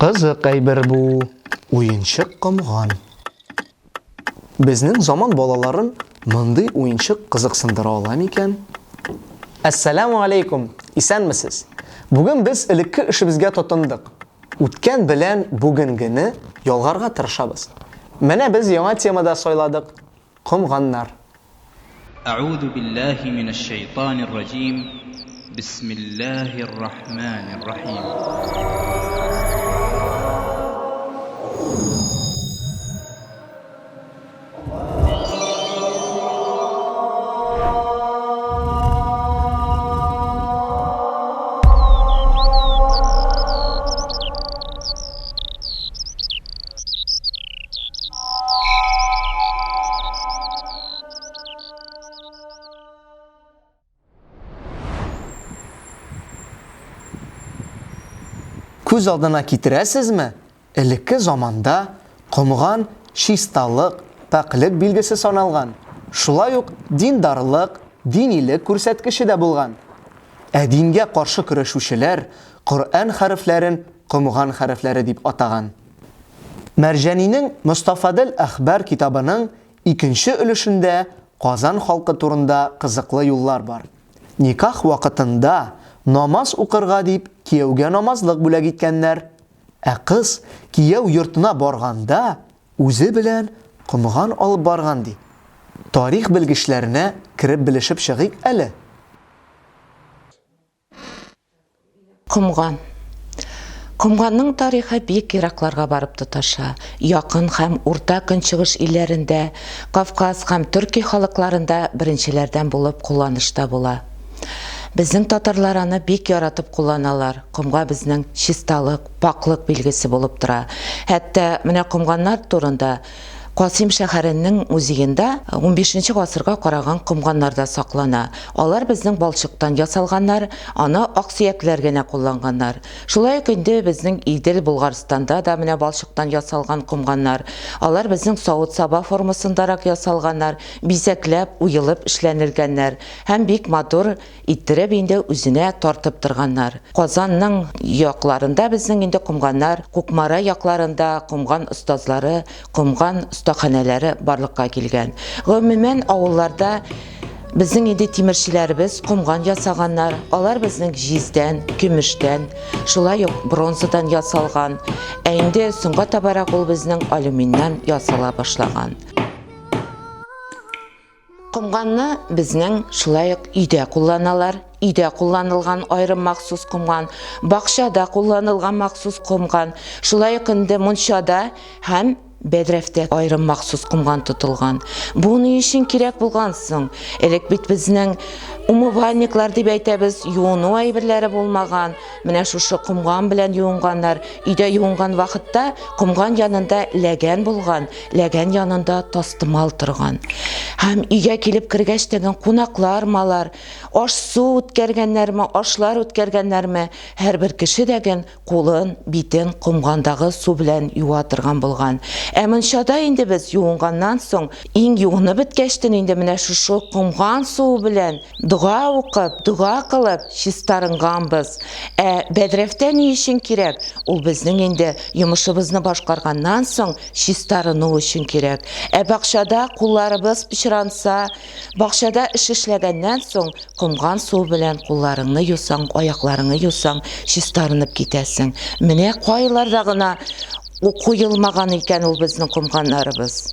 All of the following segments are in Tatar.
Кызык әйбер бу, уенчык комган. Безнең заман балаларын мондый уенчык кызыксындыра ала микән? Әссәләмү алейкум, исәнмесез! Бүген без элекке эшебезгә тотындык. Үткән белән бүгенгене ялгарга тырышабыз. Менә без яңа тема да сайладык, Комганнар. Әгъузу биллаһи минәш-шәйтанир раҗим. Бисмиллаһир рахманир рахим. Күз алдына китерәсезме, элекке заманда комган чисталык, пакьлек билгесе саналган, шулай ук диндарлык, динилек күрсәткече дә булган. Ә дингә каршы көрәшүчеләр Коръән хәрефләрен комган хәрефләре дип атаган. Мәрҗанинең Мостафадел әхбар китабының икенче өлешендә Казан халкы турында кызыклы юллар бар. Никах вакытында намаз укырга дип кияүгә намазлык бүләк иткәннәр. Ә кыз кияү йортына барганда үзе белән комган алып барган, ди. Тарих белгечләренә кереп белешеп чыгыйк әле. Комган. Комганның тарихы бик еракларга барып тоташа. Якын һәм Урта Көнчыгыш илләрендә, Кавказ һәм төрки халыкларында беренчеләрдән булып кулланышта була. Безнең татарлар аны бик яратып кулланалар. Комга безнең чисталык, пакьлык билгесе булып тора. Хәтта менә комганнар турында Касыйм шәһәренең музеенда унбишенче гасырга караган комганнар да саклана. Алар безнең балчыктан ясалганнар, аны аксөякләр генә кулланганнар. Шулай ук инде безнең Идел Болгарстанда да менә балчыктан ясалган комганнар. Алар безнең савыт-саба формасындарак ясалганнар, бизәкләп, уелып эшләнелгәннәр һәм бик матур иттереп инде үзенә тартып торганнар. Казанның якларында безнең инде комганнар, Кукмара якларында комган остазлары, комган остаханәләре барлыкка килгән. Гомумән, авылларда безнең инде тимерчеләребез комган ясаганнар. Алар безнең җиздән, көмештән, шулай ук бронзадан ясалган. Ә инде соңга табарак ул безнең алюминнан ясала башлаган. Комганны безнең шулай ук өйдә кулланалар. Өйдә кулланылган аерым махсус комган, бакчада кулланылган махсус комган, шулай ук инде мунчада һәм бәдрәфтә аерым махсус комган тотылган. Бу ни өчен кирәк булган соң? Элек бит безнең умывальниклар дип әйтәбез, юыну әйберләре булмаган. Менә шушы комган белән юынганнар. Өйдә юынган вакытта комган янында ләгән булган, ләгән янында тастымал торган. Һәм өйгә килеп кергәч тәген кунаклар малар, аш-су үткәргәннәрме, ашлар үткәргәннәрме, һәрбер кеше дәген кулын, битен комгандагы су белән юа торган булган. Ә мунчада инде без юынганнан соң, иң юынып беткәчтен инде менә шушы комган суы белән Дога укып, дога кылып чистарынганбыз. Ә бәдрәфтә ни өчен кирәк? Ул безнең инде йомышыбызны башкарганнан соң чистарыну өчен кирәк. Ә бакчада кулларыбыз пычранса, бакчада эш эшләгәннән соң комган суы белән кулларыңны юсаң, аякларыңны юсаң, чистарынып китәсең. Менә кайларда гына куелмаган икән ул безнең комганнарыбыз.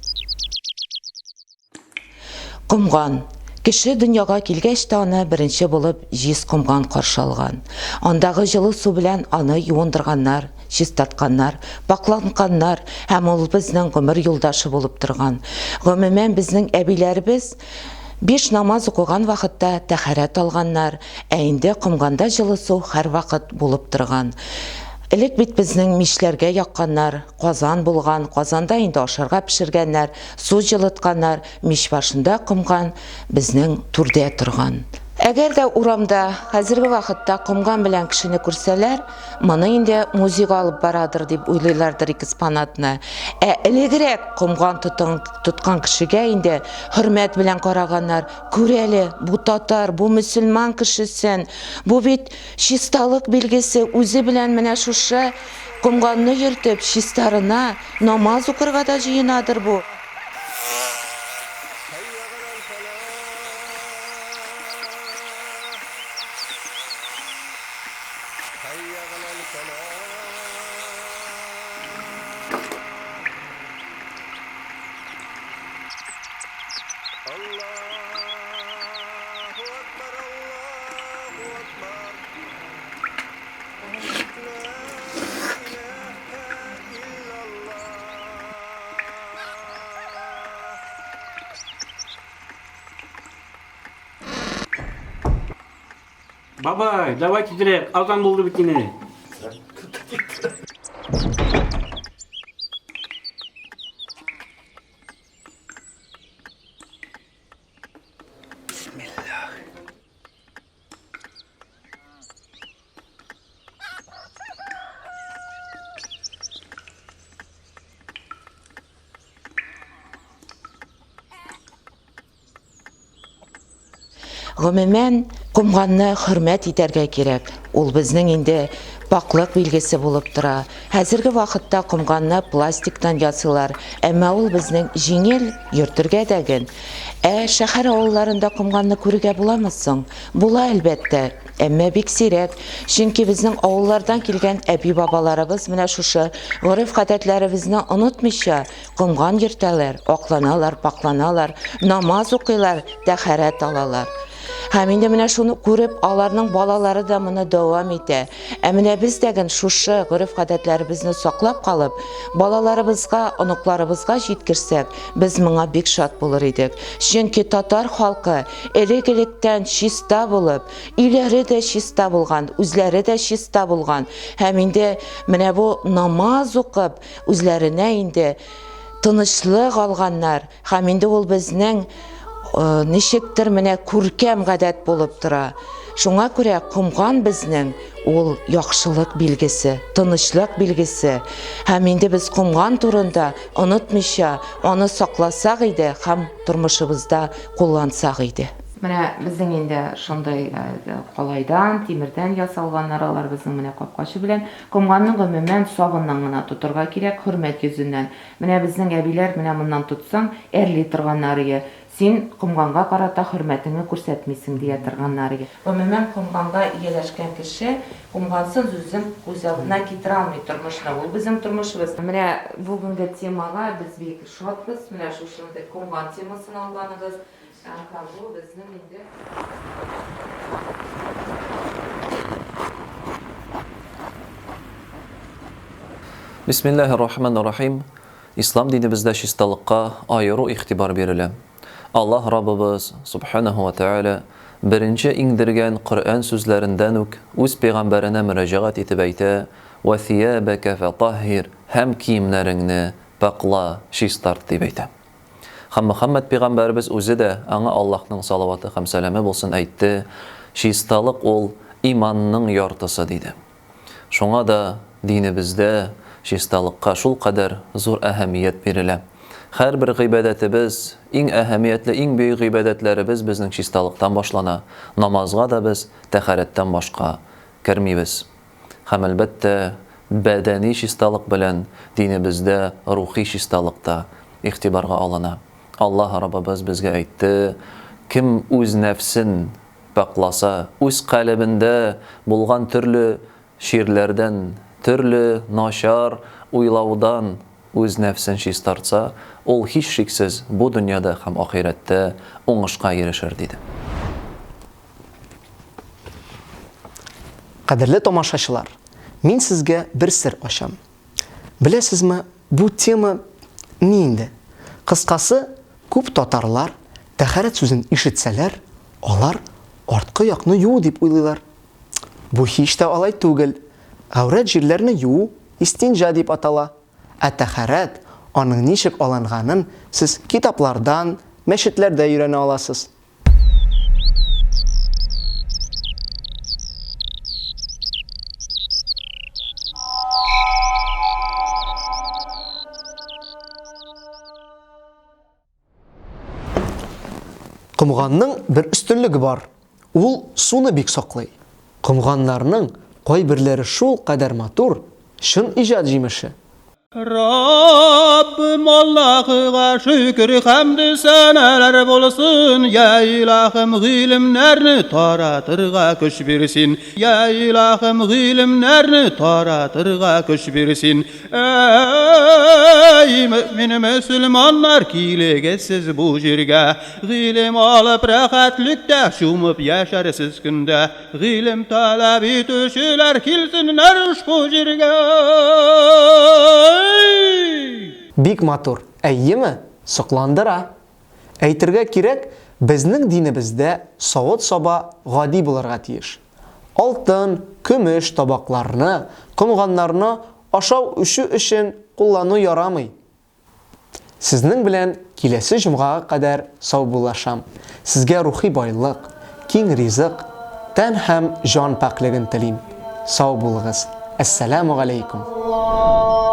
Комган. Кеше дөньяга килгәч тә аны беренче булып җиз комган каршы алган. Андагы җылы су белән аны юындырганнар, чистартканнар, пакьланканнар һәм ул безнең гомер юлдашы булып торган. Гомумән, безнең әбиләребез биш намаз укыган вакытта тәһарәт алганнар, ә инде комганда җылы су һәрвакыт булып торган. Элек бит безнең мичләргә якканнар, казан булган, казанда инде ашарга пешергәннәр, Су җылытканнар, мич башында комган безнең түрдә торган. Әгәр дә урамда хәзерге вакытта комган белән кешене күрсәләр, моны инде музейга алып барадыр дип уйлыйлардыр экспонатны. Ә элегрәк комган тоткан кешегә инде хөрмәт белән караганнар. Күр әле, бу татар, бу мөселман кешесен, бу бит чисталык билгесе, үзе белән менә шушы. Комганны йөртеп, чистарына, намаз укырга да җыенадыр бу. Бабай, давай тизрәк, азан булды бит инде. Гомумән, комганны хөрмәт итәргә кирәк. Ул безнең инде пакьлык билгесе булып тора. Хәзерге вакытта комганны пластиктан ясыйлар, әмма ул безнең җиңел, йөртергә дә ген. Ә шәһәр авылларында комганны күрергә буламы соң? Була, әлбәттә, әмма бик сирәк. Чөнки безнең авыллардан килгән әби-бабаларыбыз менә шушы гореф-гадәтләребезне онытмыйча, Комган йөртәләр, акланалар, пакъланалар, намаз укыйлар, тәһарәт алалар. Һәм инде менә шуны күреп, аларның балалары да моны дәвам итә. Ә менә без дә ген шушы гореф-гадәтләребезне саклап калып, балаларыбызга, оныкларыбызга җиткерсәк, без моңа бик шат булыр идек. Чөнки татар халкы элек-электән чиста булып, өйләре дә чиста булган, үзләре дә чиста булган. Һәм инде менә бу намаз укып, Үзләренә инде тынычлык алганнар һәм инде ул безнең ничектер менә күркәм гадәт булып тора. Шуңа күрә комган безнең ул яхшылык билгесе, тынычлык билгесе. Һәм инде без комган турында онытмыйча, аны сакласак иде һәм тормышыбызда куллансак иде. Менә безнең инде шундый калайдан, тимердән ясалганнар алар безнең менә капкачы белән. Комганны гомумән сабыннан гына тотырга кирәк, хөрмәт йөзеннән. Менә безнең әбиләр менә моннан тотсаң, әрли торганнарые. Син комганга карата хөрмәтеңне күрсәтмисең, дия торганнарые. Гомумән, комганга ияләшкән кеше комгансыз үзен күз алдына китерә алмый тормышны. Ул безнең тормышыбыз. Менә бүгенге темага без бик шатбыз, менә шушындый комган темасын алганыгыз. Һәм бу безнең инде. Бисмиллаһир рахманир рахим. Ислам динебездә чисталыкка аеру игътибар бирелә. Аллаһ Раббыбыз, субханаһу ва тааля, беренче иңдергән Коръән сүзләрендән үк үз пәйгамбәренә мөрәҗәгать итеп әйтә, Вә сиябәкә фәтаһһир, һәм киемнәреңне пакьла, чистарт, дип әйтә. Һәм Мөхәммәд пәйгамбәребез үзе дә, аңа Аллаһның салаваты һәм сәламе булсын, әйтте, Чисталык ул, иманның яртысы, диде. Шуңа да динебездә чисталыкка шулкадәр зур әһәмият бирелә. Һәрбер гыйбадәтебез, иң әһәмиятле, иң бөек гыйбадәтләребез безнең чисталыктан башлана. Намазга да без тәһарәттән башка кермибез. Һәм, әлбәттә, бәдәни чисталык белән динебездә рухи чисталык та игътибарга алына. Аллаһ Раббыбыз безгә әйтте, Кем үз нәфсен пакьласа, үз калебендә булган төрле чирләрдән, төрле начар уйлаудан үз нәфсен чистартса, ул һичшиксез бу дөньяда һәм ахирәттә уңышка ирешер, диде. Кадерле тамашачылар, мин сезгә бер сер ачам. Беләсезме, бу тема ни инде? Кыскасы, күп татарлар тәхәрәт сүзен ишетсәләр, алар арткы якны юу дип уйлыйлар. Бу һич тә алай түгел. Гаурәт җирләрне юу истинҗа дип атала. Ә тәхәрәт, аның ничек алынганын сез китаплардан, мәчетләрдә өйрәнә аласыз. Комганның бер өстенлеге бар. Ул суны бик саклый. Комганнарның кайберләре шул кадәр матур, Чын иҗат җимеше. Раббым Аллаһыга шөкер, хәмде сәнәләр булсын, я Илаһым, гыйлемнәрне таратырга көч бир син, я Илаһым, гыйлемнәрне таратырга көч бир син. Әй, мөэмин мөселманнар, килегез сез бу җиргә, гыйлем алып рәхәтлектә чумып яшәрсез көндә. Гыйлем таләп итүчеләр килсеннәр ошбу җиргә. Бик матур, әйеме? Сокландыра. Әйтергә кирәк, безнең динебездә савыт-саба гади булырга тиеш. Алтын, көмеш табакларны, комганнарны ашау-эчү өчен куллану ярамый. Сезнең белән киләсе җомгага кадәр саубуллашам. Сезгә рухи байлык, киң ризык, тән һәм җан пакьлеген телим. Сау булыгыз. Әссәламү галәйкүм.